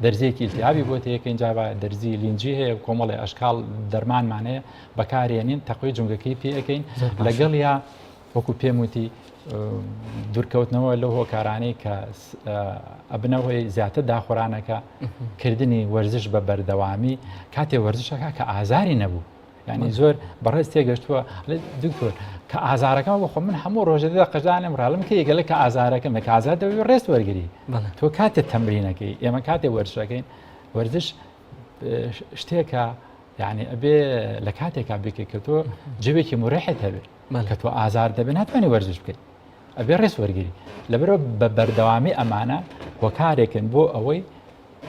دەرزیەکی التهابی بۆ تێکەین جا دەرزی لینجی هەیە کۆمەڵی ئەشکال دەرمانمان هەیە بەکارێنین تەقوی جومگەکەی پێەکەین لەگەڵ یا وەکو پێم وتی دوورکەوتنەوە لەو هۆکارانەی کە ئەبنە هۆی زیاتر داخورانەکە کردنی وەرزش بە بەردەوامی کاتێ وەرزشەکە کە ئازاری نەبوو ینی زۆر بەڕێز تێگەشتووە دکتۆر کە ئازارەکە بخۆ من هەموو ڕۆژە دە قەژدانم ڕاڵم کە یەکەلە کە ئازارەکەم کە ئازار دەوی ڕێست وەرگری تۆ کاتێ تەمرینەکەی ئێمە کاتێ وەرزشەکەین وەرزش شتێکە یعنی ئەبێ لە کاتێکا بکەیت کە تۆ جەوێکی مورەحت هەبێت کە تۆ ئازار دەبێت ناتوانانی وەرزش بکەیت ئەبێ ڕێز وەرگری لەبەرەوە بە بەردەوامی ئەمانە هۆکارێکن بۆ ئەوەی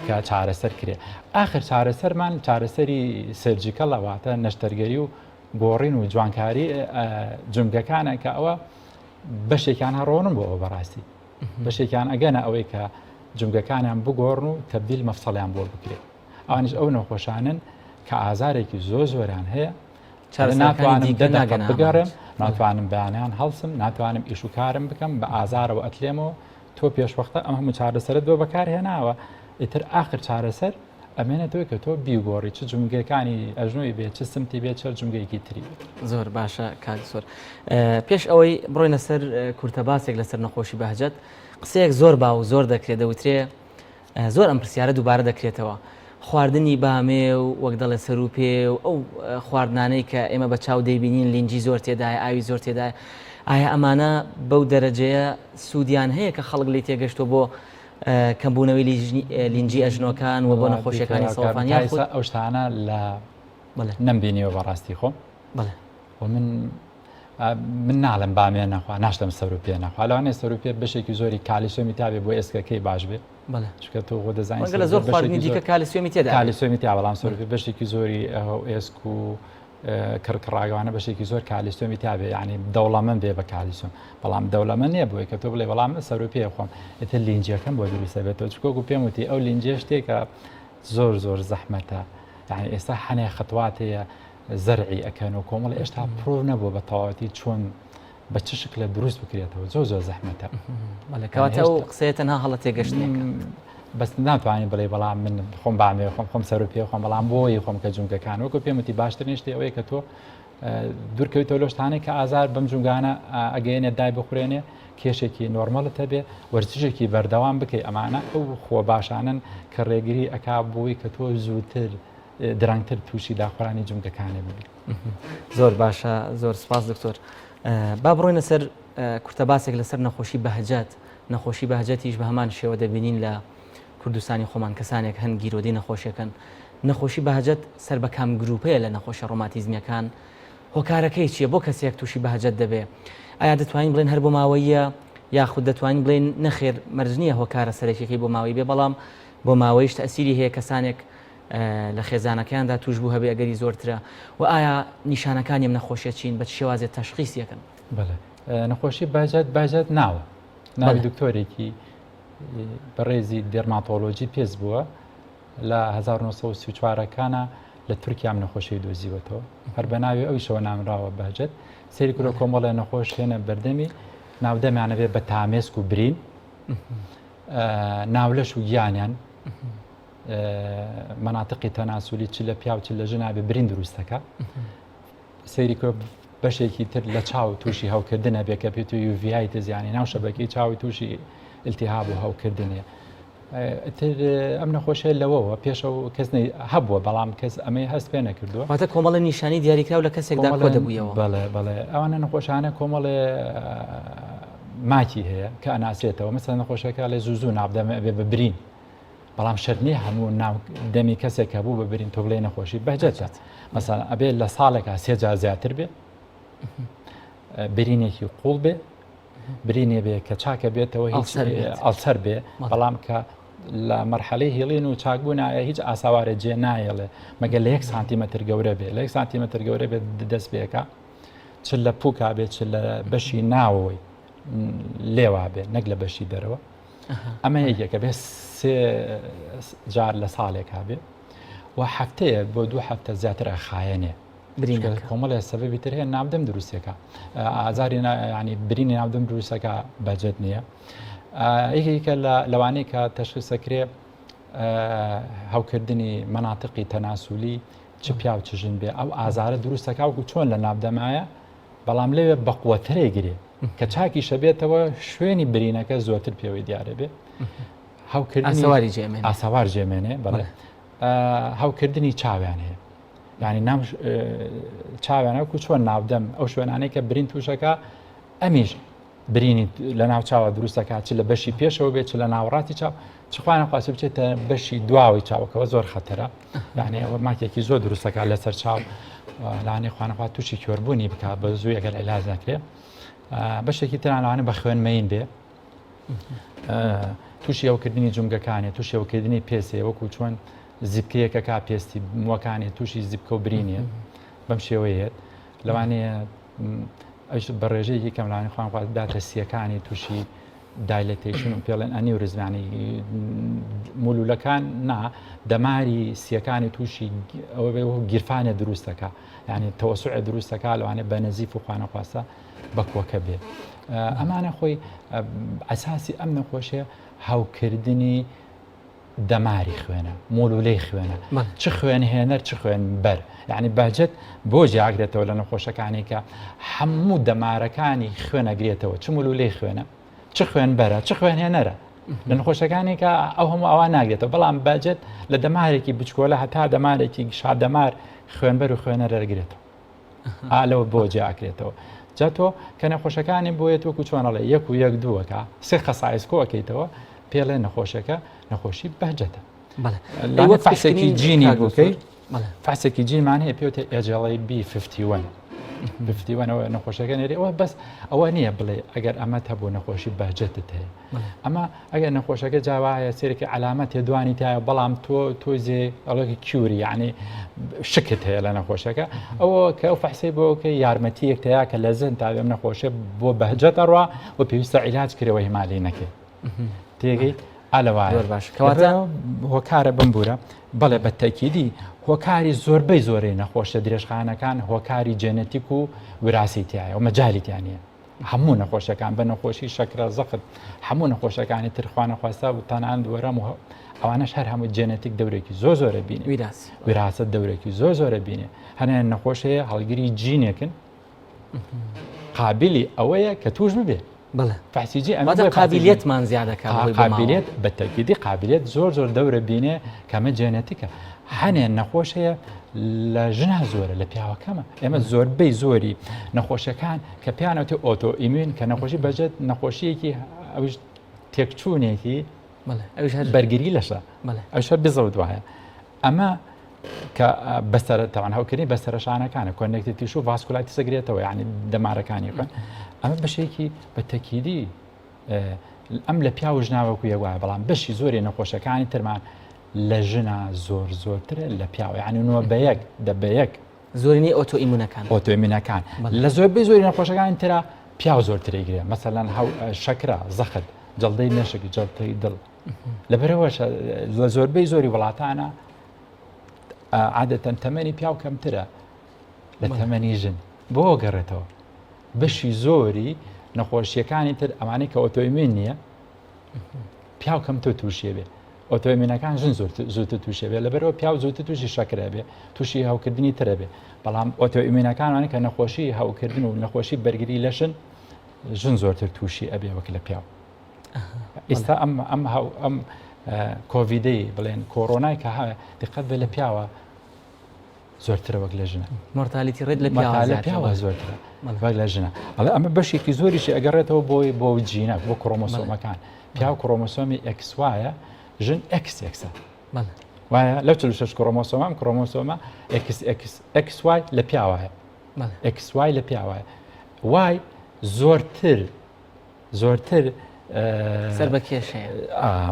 کە چارەسەر کرێ آخر چارەسەرمان چارەسەری surgical ە واتە نەشتەرگەری و گۆڕین و جوانکاری جومگەکانە کە ئەوە بەشێکیان هەڕۆنم بۆ ئەوە بەڕاستی بەشێکیان ئەگەنە ئەوەی کە جومگەکانیان بگۆڕن و تەبدیل مەفسەڵیان بۆ بکرێت ئەوانیش ئەو نەخۆشانن کە ئازارێکی زۆر زۆریان هەیە ناتوانم دەدەقە بگەڕێم ناتوانم بەیانیان هەڵسم ناتوانم ئیش و کارم بکەم بە ئازارەوە ئەتلێمەوە تۆ پێشوەختە ئەم هەموو چارەسەرت بۆ بەکارهێناوە ئیتر ئاخر چارەسەر ئەمێنێتەوە کە تۆ بیگۆڕی چ جومگەکانی ئەژنۆی بێت چ سمتی بێت چ جومگەیەکی تری بێت. زۆر باشە کاک زۆر پێش ئەوەی بڕۆینە سەر کورتە باسێک لەسەر نەخۆشی بەهجەت قسەیەک زۆر باو زۆر دەکرێت دەوترێ زۆر ئەم پرسیارە دووبارە دەکرێتەوە. خواردنی بامێ و وەک دەڵێ سەروپێ و ئەو خواردنانەی کە ئێمە بە چاو دەیبینین لینجی زۆر تێدایە ئاوی زۆر تێدایە ئایا ئەمانە بەو دەرەجەیە سوودیان هەیە کە خەڵک لی تێگەشتووە بۆ کەمبوونەوەی لینجی ئەژنۆکان و بۆ نەخۆشیەکانی سەوەفان یاخود ئەو شتانە لە نەمبینیوە بەڕاستی خۆم بەڵێ و من من ناڵێم بامێ نەخوا ناشتم سەر و پێ نەخوا لەوانەیە سەر و پێ بەشێکی زۆری کالیسیۆمی تابێ بۆ ئێسکەکەی باش بێ چونکە تۆ خۆ دەزانین لە زۆر خواردنی دیکە کالیسیۆمی تێدا کالیسیۆمی تیا بەڵام سەر و پێ بەشێکی زۆری ئێسک و کڕکڕاگەوانە بەشێکی زۆر کالیسیۆمی تابێ ینی دەوڵەمەند بێ بە کالیسیۆم بەڵام دەوڵەمەند نییە بۆی کە تۆ بڵێ بەڵام سەر و پێ خۆم ئیتر لینجەکەم بۆ دروستە بێتەوە چکۆک و پێم وتی ئەو لینجێ شتێکە زۆر زۆر زەحمەتە. یعنی ئێستا هەنێ خەتوات هەیە زەرعی ئەکەن و کۆمەڵ ئێشتا prove نەبووە بە تەواوەتی چۆن بە چ شکلە دروست بکرێتەوە زۆر زۆر زەحمەتە. بەڵێ کەواتە ئەو قسەیە تەنها هەڵە تێگەشتنێکە. بەس ناتوانانی بڵێ بەڵام من خۆم بامێ خۆم خۆم سەر و پێ خۆم بەڵام بۆی خۆم کە جومگەکان وەکو پێم وتی باشترین شتی ئەوەیە کە تۆ دوورکەویتەوە لەو شتانەی کە ئازار بەم جومگانە ئەگەیەنێت دای بخورێنێ کێشێکی نۆرمەڵت هەبێ وەرزشێکی بەردەوام بکەی ئەمانە ئەو خۆ باشانن کە ڕێگری ئەکا بۆی کە تۆ زووتر درەنگتر تووشی داخورانی جومگەکانێ ببی. زۆر باشە زۆر سپاس دکتۆر با بڕۆینە سەر کورتە باسێک لەسەر نەخۆشی بەهجەت نەخۆشی بەهجەتیش بە هەمان شێوە دەبینین لە کوردستانی خۆمان کەسانێک هەن گیرۆدەی نەخۆشیەکەن نەخۆشی بەهجەت سەر بە کام گروپەیە لە نەخۆشیە ڕۆماتیزمیەکان هۆکارەکەی چییە بۆ کەسێک تووشی بەهجەت دەبێ ئایا دەتوانین بڵێن هەر بۆ ماوەیە یاخود دەتوانین بڵێن نەخێر مەرج نییە هۆکارە سەرەکیەکەی بۆ ماوەی بێ بەڵام بۆ ماوەیش تەسیری هەیە کەسانێک لە خێزانەکەیاندا تووشبوو هەبێ ئەگەری زۆرترە و ئایا نیشانەکانی ئەم نەخۆشیە چین بە چ شێوازێ تەشخیص یەکەن؟ بەڵێ نەخۆشی بەهجەت بەهجەت ناوە ناوی دکتۆرێکی بەڕێزی dermatology پێست بووە لە 1934ەکانە لە تورکیام نەخۆشی دۆزیوەتەوە هەر بە ناوی ئەویشەوە نامراوە بەهجەت سەیری کرۆ کۆمەڵێ نەخۆش هێنە بەردەمی ناودەمیانە بێ بە تامێسک و برین ناولەش و گیانیان مناتقی تەناسولی چ لە پیاو چ لە ژنا بێ برین دروستەکە سەیری کە بەشێکی تر لە چاو تووشی هەوکردنە بێ کە پێ تو uveitis ینی ناو شەبەکەی چاوی تووشی التهاب و هەوکردنێ تر ئەم نەخۆشیە لەوەوە پێشەوە کەس هەبووە بەڵام کەس ئەمەی هەست پێ نەکردووە واتە کۆمەڵە نیشانی دیاریکراو لە کەسێکدا کۆ دەبوویەوە بەڵێ بەڵێ ئەوانە نەخۆشانە کۆمەڵێ ماکی هەیە کە ئەناسێتەوە مەسەلەن نەخۆشەکە لێ زوو زوو نابدەمە ئەبێ بە برین بەڵام شەرت نییە هەموو ناو دەمی کەسێک هەبوو بە برین تۆ بڵێ نەخۆشی بەهجەتە مەسەلەن ئەبێ لە ساڵێکا سێ جار زیاتر بێ برینێکی قوڵ بێ برینێ بێ کە چاکە بێتەوە هیچ ulcer بێ بەڵام کە لە مەرحەلەی healing و چاکبوونایە هیچ ئاساوارێ جێ نایەڵێ مەگەر لە یەک سانتیمەتر گەورە بێ لە یەک سانتیمەتر گەورە بێت دەست پێکە چ لە پوکا بێت چ لە بەشی ناوەوەی لێوا بێ نەک لە بەشی دەرەوە ئەمە یەکێکە بێ سێ جار لە ساڵێک هەبێ و هەفتەیە بۆ دوو هەفتە زیاتر ئەخایەنێ برینەکە کۆمەڵێ سەبەبی تر هەیە ناودەم دروستەکە ئازاری ینی برینی ناودەم دروستەکە بەجێت نییە یەکێکە لە لەوانەیە کە تەشخیصەکرێ هەوکردنی مناتقی تەناسولی چ پیاو چ ژن بێ ئەو ئازارە دروستەکە وەکو چۆن لە ناودەمایە بەڵام لەوێ بەقوەترێ گرێ کە چاکیشە بێتەوە شوێنی برینەکە زۆرتر پێوەی دیارە بێ هەوکردنی ئاسەوار جێمێنێ بەڵێ هەوکردنی چاویان هەیە یعنی نام چاویانە وەکو چۆن ناودەم ئەو شوێنانەی کە برین تووشەکە ئەمیش برینی لە ناو چاوە دروستەکە چ لە بەشی پێشەوە بێت چ لە ناوەڕاستی چاو چ خوانە خواست بچێتە بەشی دواوەی چاوەکەەوە زۆر خەتەرە یعنی ئەوە ماکێکی زۆر دروستەکە لەسەر چاو لانی خوانەخوا تووشی کۆربوونی بک بە زوو ئەگەر علاج نەکرێ بەشێکی تران لەوانە بە خوێنمەین بێ تووشی ئەوکردنی جومگەکانی تووشی ئەوکردنی پێسێ وەکو چۆن زیپکەیەکەکە پێستی موەکانی تووشی زیپکە و برینێ بەم شێوەیەت لەوانەیە ئەویش بە ڕێژەیەکی کەم لەوانەیە خوان خوا داتە سیەکانی تووشی dilatation و پێڵێن aneurysm انی مولولەکان نا دەماری سیەکانی تووشی ئەوە بێ وەکو گیرفانێ دروستەکە یعنی تەوەسوع دروستەکە لەوانەیە بە نەزیف و خوانەخواستە بە کۆکە بێ ئەمانە خۆی ئەساسی ئەم نەخۆشیە هەوکردنی دەماری خوێنە، مولولەی خوێنە، چ خوێنهێنەر چ خوێنبەر، یانی بەهجەت بۆ جیاگرێتەوە لە نەخۆشەکانی کە هەموو دەمارەکانی خوێن ئەگرێتەوە، چ مولولەی خوێنە، چ خوێنبەرە، چ خوێنهێنەرە. لە نەخۆشەکانی کە ئەو هەموو ئەوان ناگرێتەوە، بەڵام بەهجەت لە دەمارێکی بچکۆلە هەتا دەمارێکی شادەمار خوێنبەر و خوێنەر ئەگرێتەوە. ئا لەوە بۆ جیا ئەکرێتەوە جا تۆ کە نەخۆشەکانی بۆیە وەکو چۆن ئەڵێ یەک و یەک دووەکە سێ خەسایس کۆ ئەکەیتەوە پێڵێ نەخۆشەکە نەخۆشی بەهجەتە بەڵێ فەحسێکی جینی بکەی فەحسێکی جینمان هەیە پێوتە HLA B 51 51ەوە نەخۆشەکە نێری ئەوە بەس ئەوە نییە بڵێ ئەگەر ئەمە هەبوو نەخۆشی بەهجەتت هەیە ئەمە ئەگەر نەخۆشەکە جاوایە سێرێکی عەلامەتێ دوانی تایە بەڵام تۆ تۆزێ ئەڵێکی curious یعنی شکت هەیە لە نەخۆشەکە ئەوە کە ئەو فەحسەی بۆ کە یارمەتیەک تەیا کە لە زن تا بێم نەخۆشە بۆ بەهجەت ئەڕوا و پێویستە عیلاج کرێەوە هیمالی نەکەی تێگەی. ئالەوایە زۆر باش کەواتە هۆکارە بمبوورە بەڵێ بە تەکیدی هۆکاری زۆربەی زۆرەی نەخۆشە درێژخانەکان هۆکاری جێنەتیک و وراسی تایە و مەجای تیانە هەموو نەخۆشەکان بە نەخۆشی شەکرە زەخت هەموو نەخۆشەکانی ترخوانەخواستە و تەنان وەرەم و ئەوانەش هەر هەموو جێنەتیک دەورێکی زۆر زۆرە بینێ ویراست دەورێکی زۆر زۆرە بینێ هەنیان نەخۆش هەیە هەڵگری جینێکن قابلی ئەوەیە کە توش ببێ بەڵێ فەحسیجی ئەمە قابلیەتمان زیادەکە قابلیت بە تەکیدی قابلیت زۆر زۆر دەورە بینێ کەمە جێنەتیکە هەنێ نەخۆش هەیە لە ژنا زۆرە لە پیاوەکەمە ئێمە زۆربەی زۆری نەخۆشیەکان کە پیانەوەتی autoimmune کە نەخۆشی بەجێت نەخۆشیەکی ئەوش تێکچوونێکی بەرگری لەشە ئەوش بزەوت وایە ئەمە کە بەسەر تاوان هەوکردنی بەسەرشانەکانە connective tissue vasculitis ئەگرێتەوە یعنی دەمارەکانی خوێن ئەمە بەشێکی بە تەکیدی ئەم لە پیاو ژناوەکو یەک وایە بەڵام بەشی زۆری نەخۆشەکانی ترمان لە ژنا زۆر زۆرترە لە پیاو یعنی نوە بە یەک دە بە یەک زۆرینەی autoimmune ەکان autoimmune ەکان لە زۆربەی زۆری نەخۆشەکانی ترا پیاو زۆرتری گرێ مەسەلەن شەکرە زەخت جەڵدەی مێشک جەڵتەی دڵ لەبەرەوە لە زۆربەی زۆری وڵاتانە عادەتەن تەمەنی پیاو کەمترە لە تەمەنی ژن بۆ گەڕێتەوە بەشی زۆری نەخۆشیەکانی تر ئەمانەی کە autoimmune نییە پیاو کەم تۆ تووشێ بێ autoimmune ەکان ژن زووتر تووشێ بێ لەبەرەوە پیاو زووتر تووشی شەکرە بێ تووشی هەوکردنی ترە بێ بەڵام autoimmune ەکانوانە کە نەخۆشی هەوکردن و نەخۆشی بەرگری لەشن ژن زۆرتر تووشی ئەبێ وەک لە پیاو ئێستا ئەم ئەم ئەم کۆڤیدەی بڵێن کۆرۆنای کە هەیە دقت بێ لە پیاوە زۆرترە وەک لە ژنە mortality rate لە پیاوە زۆرترە وەک لە ژنە ئەڵێ ئەمە بەشێکی زۆریشی ئەگەڕێتەوە بۆی بۆ جینە بۆ کرۆمۆسۆمەکان پیاو کرۆمۆسۆمی X وایە ژن ئێکس ئێکسە وایە لەو 46 کرۆمۆسۆمە ئەم کرۆمۆسۆمە ئێکس ئێکس ئێکس وای لە پیاوە ئێکس وای لە پیاوە وای زۆرتر زۆرتر سەر بە کێشەیە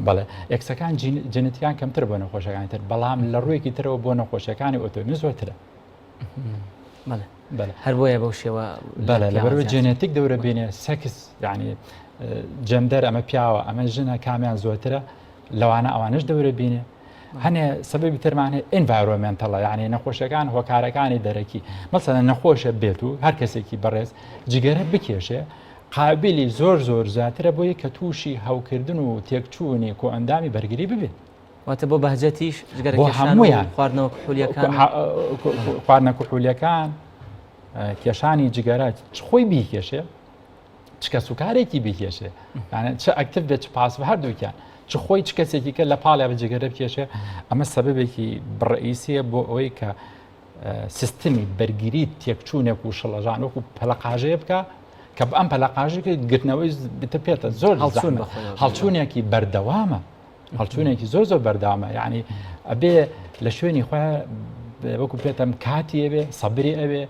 بەڵێ ئێکسەکان جنتیان کەمتر بۆ نەخۆشەکانی تر بەڵام لە ڕوویەکی ترەوە بۆ نەخۆشیەکانی autoimmune زۆرترە هەر بۆیە بەو شێوە بەڵێ لەبەرەوە جێنێتیک دەورە بینێ سەکس یعنی gender ئەمە پیاوە ئەمە ژنە کامیان زۆرترە لەوانە ئەوانش دەورە بینێ هەنێ سەبەبی ترمان هەیە environmental ە یعنی نەخۆشەکان هۆکارەکانی دەرەکی مەسەلەن نەخۆشە بێت و هەر کەسێکی بەڕێز جگەرە بکێشێ قابلی زۆر زۆر زیاترە بۆی کە تووشی هەوکردن و تێکچوونی کۆئەندامی بەرگری ببێت. واتە بۆ بەهجەتیش جگەرە بۆ کێشان و هەموویان. خواردنەوە کحولیەکان خواردنە کحولیەکان کێشانی جگەرە چ خۆی بیکێشێ چ کەسوکارێکی بیکێشێ یانە چ active بێت چ passive هەردووکیان چ خۆی چ کەسێکی کە لە پاڵیا بە جگەرە بکێشێ ئەمە سەبەبێکی بڕئیسیە بۆ ئەوەی کە سیستمی بەرگری تێکچوونێک و شڵەژان وەکو پەلەقاژەیە بکە کە ئەم پەلەقاژێکی گرتنەوەی بتە پێتە زۆر هەڵچوون هەڵچوونێکی بەردەوامە هەڵچوونێکی زۆر زۆر بەردەوامە یعنی ئەبێ لە شوێنی خۆ وەکو پێتەم کاتی ئەبێ سەبری ئەوێ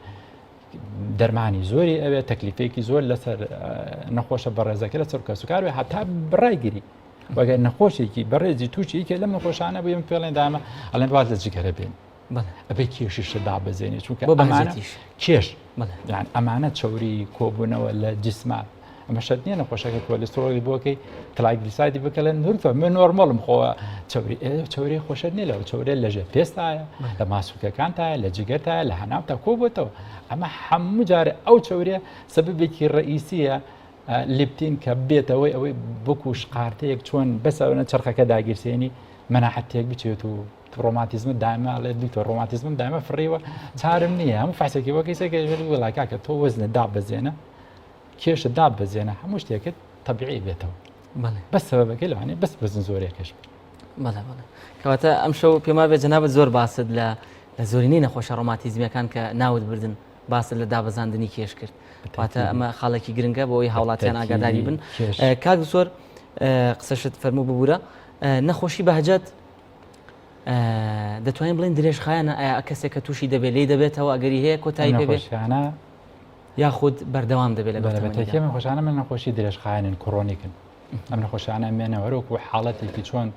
دەرمانی زۆری ئەوێ تەکلیفێکی زۆر لەسەر نەخۆشە بەڕێزەکە لەسەر کەسوکار بێ هەتا بڕایگیری وەگەر نەخۆشێکی بەڕێزی تووشی یەکێ لەم نەخۆشانە بوویم پێڵێن دامە ئەڵێن واز لە جگەرە بێن ئەبێ کێشیشت دابەزێنی چونکە ئەمانە کێش یان ئەمانە چوری کۆبوونەوە لە جسما ئەمە شەرت نییە نەخۆشەکە کۆلسترۆڵی بۆکەی triglyceride ی بکەلێن نورتە من normal م خۆوە چوری چوری خۆشە نیە لەوە چورێ لەژێ پێستایە لە ماسوولکەکانتایە لە جگەرتایە لە هەناوتا کۆبووتەوە ئەمە هەموو جارێ ئەو چورێ سەبەبێکی ڕئیسیە لیپتین کە بێتەوەی ئەوەی بکوش قارتەیەک چۆن بەسەوەە چرخەکە داگیرسێنی مەناحەت تێک بچێت و ڕۆماتیزمت دایمە ئەڵێ دکتۆر ڕۆماتیزمم دایمە فڕیوە چارم نییە هەموو فەحسێکی وەکی سێکە وڵا کاکە تۆ وەزنە دابەزێنە کێشە دابەزێنە هەموو شتێکت تەبیعی بێتەوە بەس سەبەبەکەی لەوانەیە بەس وەزن زۆرێکەش بەڵێ بەڵێ کەواتە ئەم شەو پێما بێ جەنابت زۆر باست لە لە زۆرینەی نەخۆشە ڕۆماتیزمیەکان کە ناوت بردن باست لە دابەزاندنی کێش کرد واتە ئەمە خاڵێکی گرنگە بۆ ئەوەی هاوڵاتیان ئاگاداری بن کاک زۆر قسەشت فەرموو ببوورە نەخۆشی بەهجەت دەتوانین بڵێن درێژخایەنە ئایا کەسێک کە تووشی دەبێت لی دەبێتەوە ئەگەری هەیە کۆتایی پێ یاخود بەردەوام دەبێت لە بەتەکێ نەخۆشانە من نەخۆشی درێژخایەنن chronic ن ئەم نەخۆشانە مێنەوەرۆک و حاڵەتێکی چۆن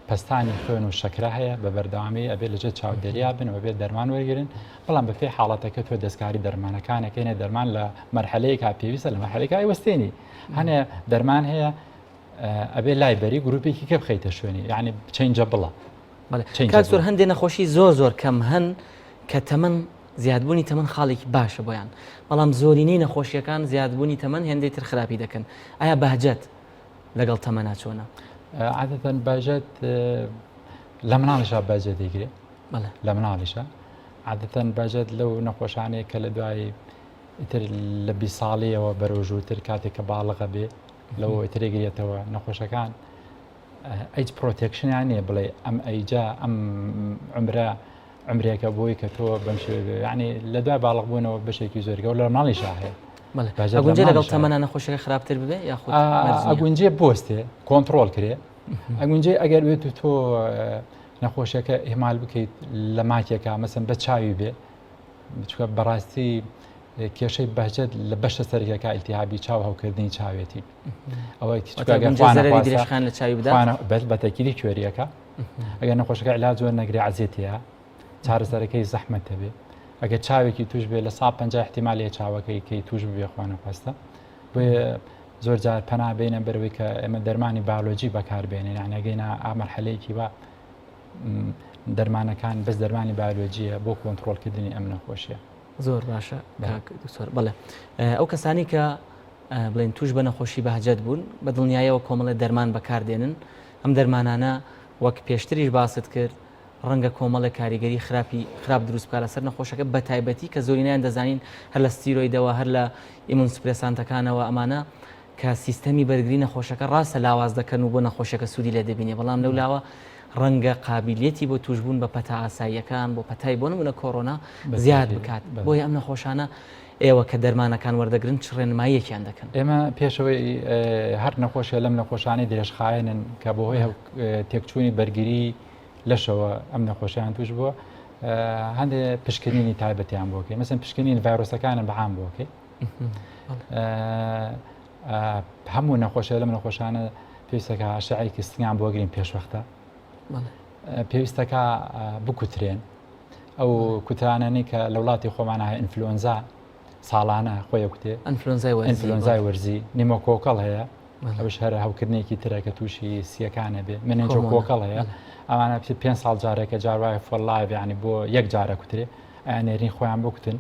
پەستانی خوێن و شەکرە هەیە بە بەردەوامی ئەبێت لەژێر چاودێریا بن و بێت دەرمان وەرگن بەڵام بەپێی حاڵەتەکە تۆ دەستکاری دەرمانەکانەکەینە دەرمان لە مەرحەلەیەکا پێویستە لە مەرحەلەیەکا ئەیوەستێنی هەنێ دەرمان هەیە. ئەبێ لای بەری گروپێکی کە بخەیتە شوێنی یعنی changeable ە. کاک زۆر هەندێک نەخۆشی زۆر زۆر کەم هەن کە تەمەن زیادبوونی تەمەن خاڵێکی باشە بۆیان بەڵام زۆرینەی نەخۆشیەکان زیادبوونی تەمەن هێندەی تر خراپی دەکەن ئایا بەهجەت لەگەڵ تەمەنا چۆنە؟ عادەتەن بەهجەت لە مناڵیشا بەهجەت دەگرێ لە مناڵیشا عادەتەن بەهجەت لەو نەخۆشانەیە کە لە دوای ئیتر لە بی ساڵیەوە بەرەو ژوورتر کاتێک کە باڵغە بێ لەوە ئیترێگرێتەوە نەخۆشەکان age protection یان نییە بڵێ ئەم ئەیجا ئەم عمرە عمرێکە بۆی کە تۆ بەم شێوە ینی لە دوای باڵغ بوونەوە بەشێکی زۆرگە لە ماڵیشا هەیە ئەگونجێ لەگەڵ تەمەنا نەخۆشەکە خراپتر ببێ یاخود ئەگونجێ بۆستێ کۆنتترۆل کرێ ئەگونجێ ئەگەر بێت و تۆ نەخۆشیەکە ئیهمال بکەیت لە ماکێکە مەسم بە چاوی بێ چکە بەڕاستی کێشەی بەهجەت لە بەشە سەرەکەکە ئیلتیهابی چاو هەوکردنی چاوێتی ئەوەی درێژخان لە چاوی بدات بەتەکیلی کوێریەکە ئەگەر نەخۆشەکە علاج وەرنەگرێ عەزێتەیە چارەسەرەکەی زەحمەت دەبێ ئەگەر چاوێکی توش بێ لە سا پ احتیمالەیە چاوەکەی کەی توش ببێ خوانەخواستە بۆیە زۆر جار پەنا بینە بەرەوەی کە ئێمە دەرمانی بایۆلۆجی بەکاربێنین یعنی ئەگەینە ئامەرحەلەیەکی وا دەرمانەکان بەس دەرمانی بایۆلۆجیە بۆ کۆنتترۆلکردنی ئەم نەخۆشیە زۆر باشە دکتۆر بڵێ ئەو کەسانی کە بڵێن توش بە نەخۆشی بەهجەت بوون بە دڵنیایەوە کۆمەڵێ دەرمان بەکاردێنن ئەم دەرمانانە وەک پێشتریش باست کرد ڕەنگە کۆمەڵێک کاریگەری خراپی خراپ دروست بکات لەسەر نەخۆشەکە بە تایبەتی کە زۆرینەیان دەزانین هەر لە ستیرۆیدەوە هەر لە immunosuppressant ەکانەوە ئەمانە کە سیستەمی بەرگری نەخۆشەکە ڕاستە لاواز دەکەن و بۆ نەخۆشەکە سوودی لێ دەبینێ بەڵام لەو لاوە ڕەنگە قابلیەتی بۆ توشبوون بە پەتا ئاساییەکان بۆ پەتای بۆ نمونە کۆرۆنا زیاد بکات بۆیە ئەم نەخۆشانە ئێوە کە دەرمانەکان وەردەگرن چ ڕێنماییەکیان دەکەن؟ ئێمە پێشەوەی هەر نەخۆشیە لەم نەخۆشانەی درێژخایەنن کە بەهۆی تێکچوونی بەرگری لەشەوە ئەم نەخۆشیان توش بووە هەندێک پشکنینی تایبەتیان بۆکەی مەسن پشکنین ڤایرۆسەکانە بەعام بۆکەی هەموو نەخۆشە لەم نەخۆشانە پێویستەکە شعێکی سنگیان بۆگرین پێشوەختە پێویستەکە بکوترێن ئەو کوترانەی کە لە وڵاتی خۆمانە هەیە ئینفلۆنزا ساڵانە خۆی کوتێ ئینفلۆنزای وەرزی pneumococcal هەیە ئەوش هەر هەوکردنێکی ترە کە تووشی سیەکانە بێ meningococcal هەیە ئەوانە پێ ساڵ جارێکە جاروایە for life ینی بۆ یەک جارە کوترێ ئەیانێرین خۆیان بکوتن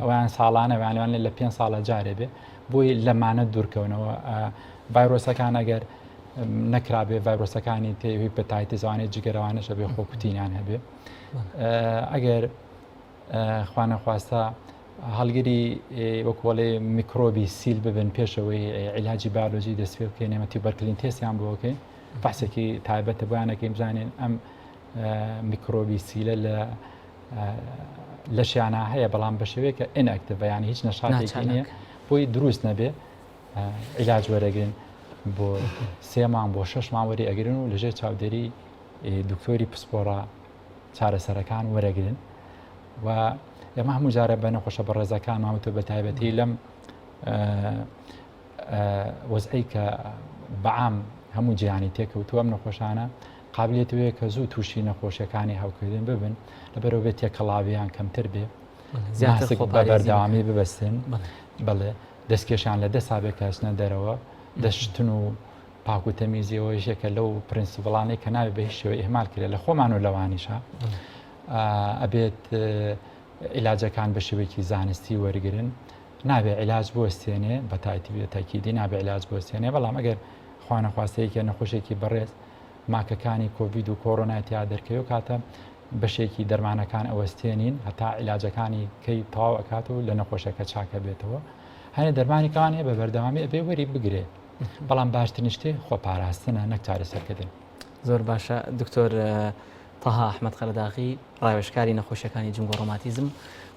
ئەویان ساڵانە وانوان لە پێ ساڵە جارێ بێ بۆی لەمانە دوورکەونەوە ڤایرۆسەکان ئەگەر نەکرابێ ڤایرۆسەکانی تێوی پەتایتی زوانێ جگەرەوانەشە بێ خۆکوتینیان هەبێ ئەگەر خوانەخواستە هەڵگری وەکوڵێ میکرۆبی سیل ببن پێشەوەی عیلاجی بایۆلۆجی دەست پێ بکەین ئێمە tuberculin test یان بۆکەین فەحسێکی تایبەتە بۆیانەکەین بزانین ئەم میکرۆبی سیلە لە لەشیانە هەیە بەڵام بە شێوەیەکە inactive ە یان هیچ نەشاتێکی نییە بۆی دروست نەبێ عیلاج وەرەگرن بۆ سێ مانگ بۆ شەش مانگ وەری ئەگرن و لەژێر چاودێری دکتۆری پسپۆڕە چارەسەرەکان وەرەگرن و ئێمە هەموو جارە بە نەخۆشە بەڕێزەکان ماوتە بە تایبەتی لەم وەزعی کە بەعام هەموو جیهانی تێکەوتووە ئەم نەخۆشانە قابلیت وەیە کە زوو تووشی نەخۆشیەکانی هەوکردن ببن لەبەرەوە بێت تێکەڵاویان کەمتر بێ زیاتر بە بەردەوامی ببەستن بەڵێ دەستکێشان لە دەسا بێ کە ئەچنە دەرەوە دەشتن و پاک و تەمیزیەوە یەکێکە لەو principle انەی کە نابێ بە هیچ شێوە ئیهمال کرێ لە خۆمان و لەوانیشە ئەبێت عیلاجەکان بە شێوەیەکی زانستی وەرگن نابێ عیلاج بوەستێنێ بە تایتی بێ تاکیدی نابێ عیلاج بوەستێنێ بەڵام ئەگەر خوانەخواستەیەکە نەخۆشێکی بەڕێز ماکەکانی کۆڤید و کۆرۆنای تیا دەرکەوێ کاتە بەشێکی دەرمانەکان ئەوەستێنین هەتا عیلاجەکانی کەی تەواو ئەکات و لە نەخۆشەکە چاکە بێتەوە هەنێ دەرمانی کەوان هەیە بە بەردەوامی ئەبێ وەری بگرێ بەڵام باشترین شتێ خۆپاراستنە نەک چارەسەرکردن. زۆر باشە دکتۆر تەها ئەحمەد قەرەداغی ڕاوێژکاری نەخۆشیەکانی جومگە ڕۆماتیزم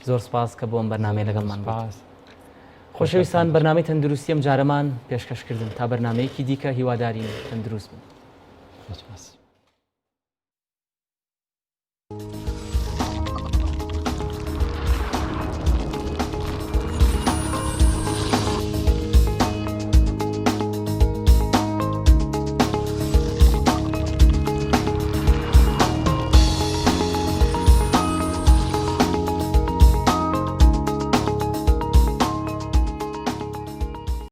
زۆر سپاس کە بۆ ئەم بەرنامەیە لەگەڵمان بوویت. خۆشەویستان بەرنامەی تەندروستی ئەم جارەمان پێشکەش کردن تا بەرنامەیەکی دیکە هیوادارین تەندروست بن. سپاس.